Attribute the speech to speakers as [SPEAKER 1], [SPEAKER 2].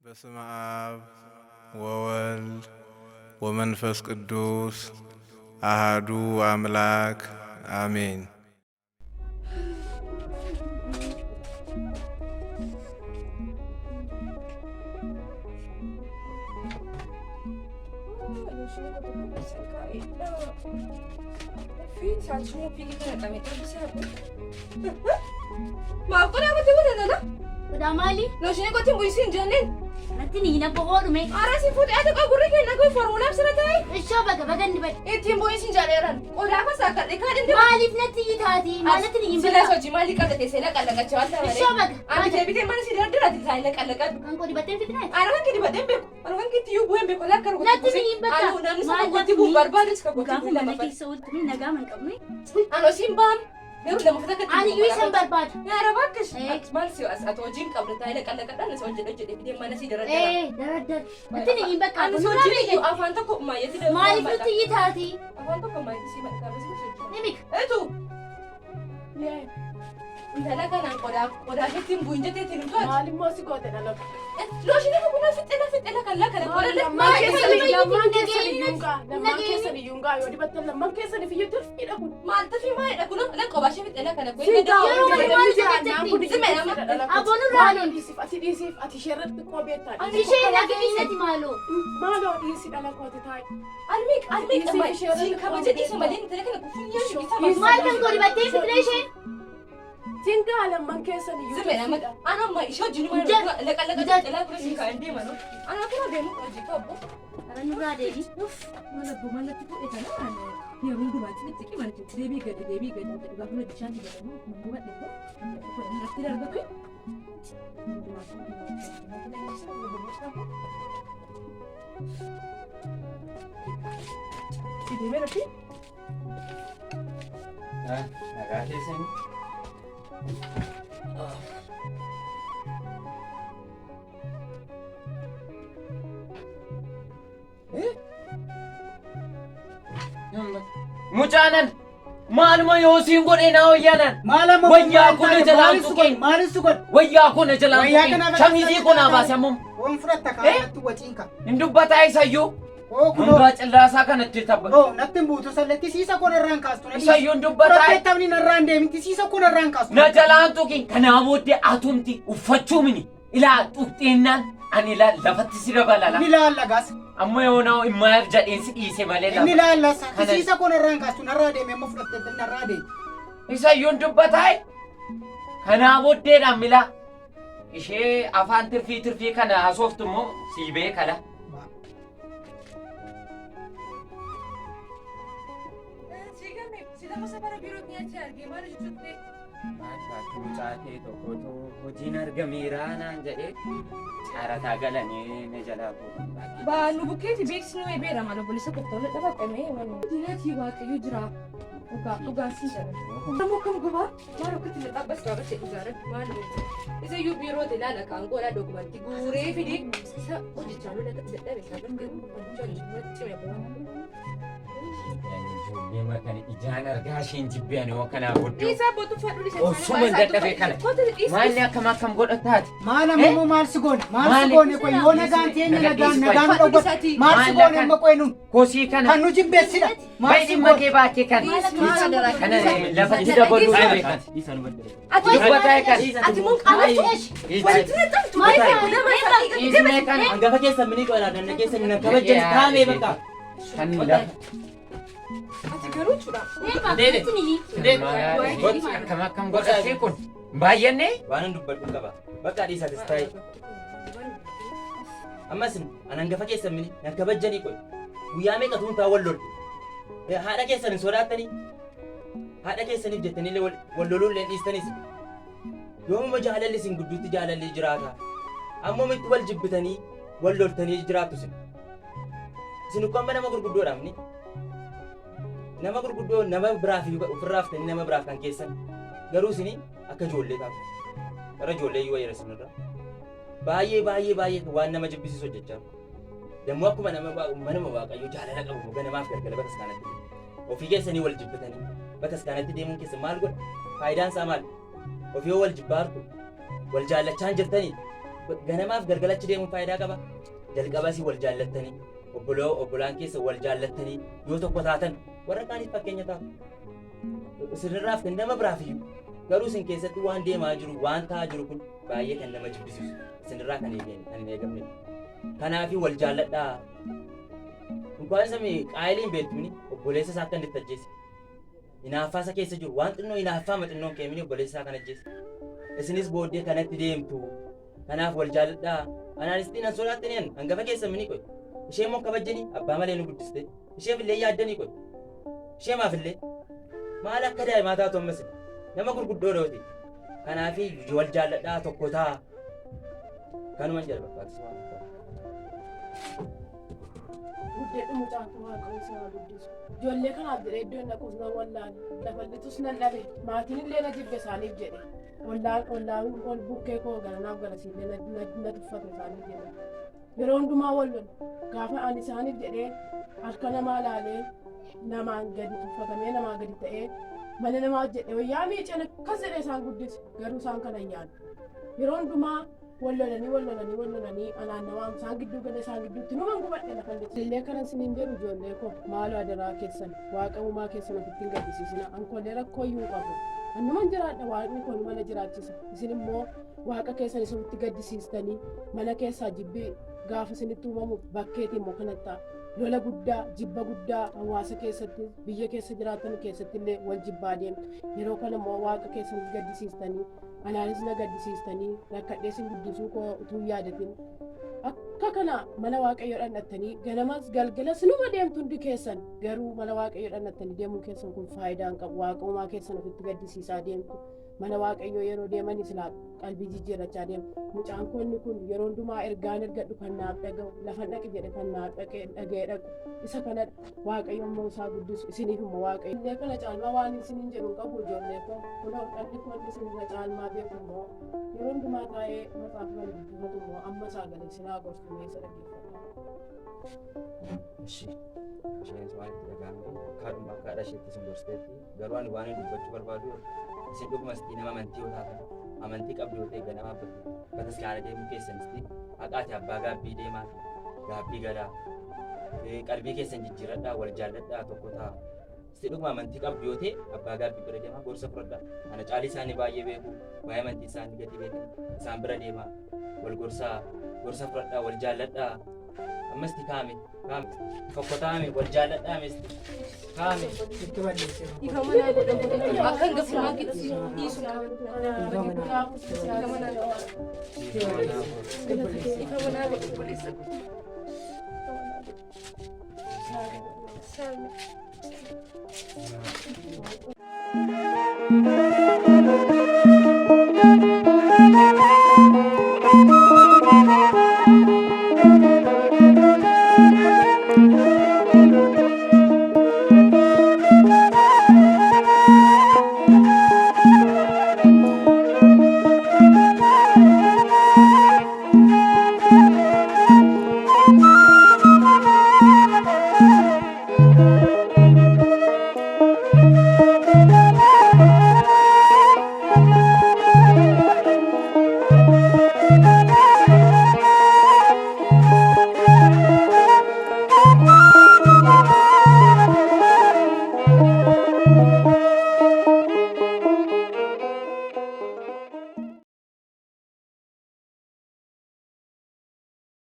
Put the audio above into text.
[SPEAKER 1] በስመ አብ ወወልድ ወመንፈስ ቅዱስ አሃዱ አምላክ አሜን።
[SPEAKER 2] Maaf qodaa kotti godhan ala.
[SPEAKER 3] Qodaa maali?
[SPEAKER 2] Looshinii kotti hin bu'isiin jenneen.
[SPEAKER 3] Natti ni hin boqoodhume.
[SPEAKER 2] Ara si fuudhee ati qogurri kee naguu formulaan sira ta'e.
[SPEAKER 3] Ishoo baga baga inni bade.
[SPEAKER 2] Ittiin bu'isiin jedheeran. Qodaa koo saakkadhe kaan inni.
[SPEAKER 3] Maaliif natti iyi taati? Maal natti ni hin
[SPEAKER 2] Sila
[SPEAKER 3] beekaa?
[SPEAKER 2] sochii maalii qabda teessee laqallaqacha waan ta'eef.
[SPEAKER 3] Ishoo baga.
[SPEAKER 2] Ani deebitee mana si dardiraati taa'ee laqallaqadhu.
[SPEAKER 3] Kan koo dibattee fitnee?
[SPEAKER 2] Ana kan kee dibadheen beeku. Ana kan keetti iyyuu bu'een beeku. Lakka
[SPEAKER 3] Natti ni hin bakka.
[SPEAKER 2] Anu namni sana kotti bu'u barbaadus kan kotti
[SPEAKER 3] Gaafa
[SPEAKER 2] bu'u
[SPEAKER 3] mana
[SPEAKER 2] lama.
[SPEAKER 3] keessa ooltu min nagaa man qabnu.
[SPEAKER 2] Ani osiin ba'an garuu lama fata kan.
[SPEAKER 3] Ani iyyuu isan barbaada.
[SPEAKER 2] Yaara bakkash.
[SPEAKER 3] Eh.
[SPEAKER 2] Maal si as ati hojiin qabda taa'ee laqallaqadhaan isa hojjedhe hojjedhe fidee mana si dardira.
[SPEAKER 3] Ee daraddar. Natti ni hin bakka.
[SPEAKER 2] Ani sochiin iyyuu afaan tokko maayyatti darbu.
[SPEAKER 3] Maaliif nutti iyi taati?
[SPEAKER 2] Afaan tokko maayyatti si maxxansa si hojjetu.
[SPEAKER 3] Ni mika.
[SPEAKER 2] Etu. Intala kanaan qodaa qodaa keetti hin bu'in jettee ittiin himtu ati.
[SPEAKER 4] Maalimmoo si goote dhala.
[SPEAKER 2] Looshinii kun fixxela fixxela kan lakkana qodaa
[SPEAKER 4] Lammaan keessan lammaan keessan
[SPEAKER 3] Hin
[SPEAKER 4] iyyuu gaa lammaan
[SPEAKER 3] dhageenye.
[SPEAKER 4] keessan iyyuu gaa yoo dibattan lammaan keessan iyyuu turfiidha kun.
[SPEAKER 2] Maal tafi maalidha kun lan qobaa ishee fixxela kana kun.
[SPEAKER 4] Siingaa
[SPEAKER 3] Yeroo
[SPEAKER 4] hojii
[SPEAKER 3] maal
[SPEAKER 4] jiraannaan kun
[SPEAKER 2] Zime nama.
[SPEAKER 3] Aboon irraa
[SPEAKER 4] Maaloo dhiisiif ati dhiisiif ati ishee irratti xiqqoo beektaa.
[SPEAKER 3] Ishee dhageessati maaloo.
[SPEAKER 4] Maaloo dhiisi dhala kooti taa'i.
[SPEAKER 2] Almiiq almiiq siin kabaja dhiisa malee intala kana kufuun nyaanni
[SPEAKER 3] Maal kan koo dibattee fitnee isheen?
[SPEAKER 4] Siingaa lammaan keessan iyyuu
[SPEAKER 2] Zime nama. Ana amma ishee wajjin maal laqallaqa fixxelaa kun siin kaa'an deema no. Ana kun deemu hojii qabu.
[SPEAKER 3] Ara nurraa deebi.
[SPEAKER 2] Mana malatti fuudhe kana yeroo hundumaatti itti qimante deebii gadi deebii gadi gaafa hojjechaa jedhamu akkuma gubadhe kun irratti darbatu. Deemee irratti
[SPEAKER 5] Nagaa keessan. Mucaanan maaluma yoo siin godhe naa wayyaanan.
[SPEAKER 6] Maal amma
[SPEAKER 5] Wayyaa
[SPEAKER 6] kun
[SPEAKER 5] kun
[SPEAKER 6] maal
[SPEAKER 5] jalaan
[SPEAKER 6] taate?
[SPEAKER 5] tuqeen.
[SPEAKER 6] Maalin si godhe?
[SPEAKER 5] Wayyaa kun jalaan
[SPEAKER 6] Wayyaa
[SPEAKER 5] tuqeen.
[SPEAKER 6] kanaaf
[SPEAKER 5] Shamizii kun naa baase ammoo.
[SPEAKER 6] Waan fudhatta kaanatti waciinka.
[SPEAKER 5] Hin dubbataa isayyuu.
[SPEAKER 6] Oo kunoo.
[SPEAKER 5] Hangaa cillaasaa kanatti tabba.
[SPEAKER 6] Oo natti hin buutu sallatti siisa kun irraan kaastu. na dhiisi.
[SPEAKER 5] Isayyuu hin dubbataa.
[SPEAKER 6] Fudhattee taphni narraan deemti siisa kun irraan kaastu.
[SPEAKER 5] Na jalaan tuqin. Kanaa booddee atumti uffachuu mini. Ilaa tuqxeennaan ani ilaa lafatti si dabalala.
[SPEAKER 6] Inni laalla gas.
[SPEAKER 5] Amma yoo naa immaaf jedheen si dhiise malee
[SPEAKER 6] Inni
[SPEAKER 5] lafa.
[SPEAKER 6] laalla
[SPEAKER 5] Kana-
[SPEAKER 6] siisa kun irraan kaastu narraa deemi amma fudhattee narraa deemi.
[SPEAKER 5] Isayyuu hin dubbataa. Kanaa booddeedhaan milaa. Ishee afaan tirfii tirfii kana hasooftu immoo sii beekala. Mucaa ta'e tokkotu hojiin argameera naan jedhee caarataa galanii na jalaa fuudhan.
[SPEAKER 2] Baanu bukkeeti beeksisni wayii beera maal obboleessa koftoonni dhabaqame diinaatii waaqayyo jira dhugaa dhugaa siin jedha. Namuu kam gubaa maal akkatti laxabbas baabas jedhu jaaladhu maal isa iyyuu biiroo ilaala kaan godhaa dogumatti guuree fidee isa hojjechaa lola dadhabe sababni hojjechaa jiru cime
[SPEAKER 5] Ijoollee makana ijaan argaa isheen jibbeen yoo kanaa booddee.
[SPEAKER 2] Dhiisaa bootu fadhu dhiisa.
[SPEAKER 5] Osuma dadhabe kana. Maalli akkam akkam godhataati?
[SPEAKER 6] Maal amma immoo maal si goone? Maal si
[SPEAKER 5] Maali?
[SPEAKER 6] goone qoy yoo nagaan teenya nagaan nagaan
[SPEAKER 5] Maali?
[SPEAKER 6] dhowwatu. Maal si
[SPEAKER 5] Maal
[SPEAKER 6] goone
[SPEAKER 5] akkan-
[SPEAKER 6] amma qoy nun?
[SPEAKER 5] Kosii kana.
[SPEAKER 6] Kan nu jibbeessidha. Maal
[SPEAKER 5] Bayi
[SPEAKER 6] si
[SPEAKER 5] dhimma
[SPEAKER 6] goone?
[SPEAKER 5] kee baatee kan. Kana lafatti dabaluu dhabe kan. Dubbataa kan.
[SPEAKER 2] Ati mun qaamatti walitti naxxamtu.
[SPEAKER 5] Dhiisnee kan.
[SPEAKER 7] Hangafa keessan minii qola danna keessan nan kabajjan taamee bakka.
[SPEAKER 5] Kan lafa.
[SPEAKER 2] Ati garuu jechuudha.
[SPEAKER 3] Eebbaa natti ni iyi.
[SPEAKER 5] Akkam akkam godhatee kun. Baay'annee.
[SPEAKER 7] Waan hin dubbadhu qaba. Bakka dhiisatis taa'i. Ammas an hangafa keessan minii nan kabajjanii qoy. Guyyaa meeqa tuuntaa wal loltu. Haadha keessan hin sodaattanii. Haadha keessaniif jettanii illee wal loluu illee dhiistanis. Yoomuma jaalalli isin gidduutti jaalalli jiraata. Ammoo mitti wal jibbitanii wal loltanii jiraattu isin. Isin ukkoo amma nama gurguddoodha amni. Nama gurguddoo nama biraaf ofirraaf ta'anii nama biraaf kan keessan. Garuu isin akka ijoollee taatu. Warra ijoollee iyyuu wayira isinirra. Baay'ee baay'ee baay'ee waan nama jibbisiisu hojjechaa jiru. Dammoo akkuma nama manuma waaqayyoo jaalala qabu ganamaaf galgala bataskaanatti deemu. Ofii keessanii wal jibbitanii bataskaanatti deemuun keessa maal godha? Faayidaan isaa maal? Ofii yoo wal jibbaartu wal jaallachaa hin jirtanii Ganamaaf galgalachi deemuun faayidaa qaba. Jalqabasii wal jaallattanii obboloo obbolaan keessa wal jaallattanii yoo tokko taatan warra kaaniif fakkeenya taatu. Isinirraaf kan nama biraaf iyyuu garuu isin keessatti waan deemaa jiru waan ta'aa jiru kun baay'ee kan nama jibbisiisu isinirraa kan eegame kan hin eegamnedha. Kanaafii wal jaalladhaa. Dhugaan isa qaayiliin beektumni obboleessa isaa akka inni itti ajjeese. Hinaaffaa isa keessa jiru waan xinnoo hinaaffaa maxinnoon keemini obboleessa isaa kan ajjeese. Isinis booddee kanatti deemtu. Kanaaf wal jaalladhaa. Anaanis nan sodaattanii an hangafa keessan mini qoy. Ishee immoo kabajjanii abbaa malee nu guddiste. Isheef illee yaaddanii qoy. Ishee maaf illee maal akka daa'imaa taatu ammas nama gurguddoo dhooti. Kanaaf wal jaalladhaa tokko ta'a. Kanuman jedha barbaachisu waan ta'eef.
[SPEAKER 4] Guddadhu mucaan kun waaqayyo si haa guddisu. Ijoollee kanaaf jedhee iddoo hin dhaquus nan wallaale. Lafallitus nan dhabe. Maatiin illee na jibbe isaaniif jedhe. Ollaan ollaan ol bukkee koo garanaaf garasiillee na tuffate isaaniif jedhe. Yeroo hundumaa wal lolu. Gaafa ani isaaniif jedhee harka namaa laalee namaan gadi tuffatamee namaa gadi ta'ee mana namaa jedhee wayyaa miican akkas jedhee isaan guddise. Garuu isaan kana hin yaadu. Yeroo hundumaa wal lolanii wal lolanii wal lolanii anaan namaa isaan gidduu gala isaan gidduutti numan gubadhe lafa illee. Illee kanan isiniin jedhu ijoollee koo maaloo adaraa keessan waaqa uumaa keessan ofitti hin gaddisiisina. Ankoollee rakkoo iyyuu hin qabu. Annuman jiraadha waaqni koo mana jiraachisa. Isin immoo waaqa keessan isa ofitti gaddisiistanii mana keessaa jibbii gaafa isinitti uumamu bakkeetii immoo kanatti ta'a. Lola guddaa jibba guddaa hawaasa keessatti biyya keessa jiraatan keessatti illee wal jibbaa deemtu. Yeroo kana immoo waaqa keessan gaddisiistanii anaanis na gaddisiistanii rakkadhee isin guddisuu koo utuu hin yaadatin akka kana mana waaqayyoo dhandhattanii ganamas galgalas numa deemtu hundi keessan garuu mana waaqayyoo dhandhattanii deemuun keessan kun faayidaa hin qabu waaqa uumaa keessan ofitti gaddisiisaa deemtu mana waaqayyoo yeroo deeman silaa qalbii jijjiirrachaa deemu mucaan koonni kun yeroo hundumaa ergaan ergadhu kan naaf dhaga'u lafan dhaqi jedhe kan naaf dhaqee dhaga'ee dhaqu isa kanadha waaqayyo immoo isaa guddisu isiniif immoo waaqayyo. Illee kana caalmaa waan isiniin jedhu hin qabu ijoollee koo kunoo dhalli koon isinirra caalmaa beeku immoo yeroo hundumaa taa'ee macaafa kana dubbifatu immoo amma isaa galee isinaa gorsu mee isa dhaggeeffadha.
[SPEAKER 7] Ishi isheenis waan itti dhaga'amte kaadhuma akka haadha isheetti isin gorsiteetti garuu ani waan inni dubbachuu barbaadu isin dhugumasti nama amantii yoo taatan amantii qabdu yoo ta'e ganama bataskaana deemuu keessanisti haqaati abbaa gaabbii deemaa gaabbii galaa qalbii keessan jijjiiradhaa wal jaalladhaa tokko ta'a. Isin dhuguma amantii qabdu yoo ta'e abbaa gaabbii bira deemaa gorsa fudhadhaa. Ana caalii isaanii baay'ee beeku waa'ee amantii isaanii gadi beekan isaan bira deemaa wal gorsaa gorsa fudhadhaa wal jaalladhaa. Ammasti kaame kaame tokko taame wal jaalladhaa misti kaame.
[SPEAKER 6] Itti balleessee.
[SPEAKER 2] Ifa manaa godhan akka hangafummaa keetti dhiisu qaba. Ifa manaa godhu obboleessa koo. Ifa manaa godhu. Saami.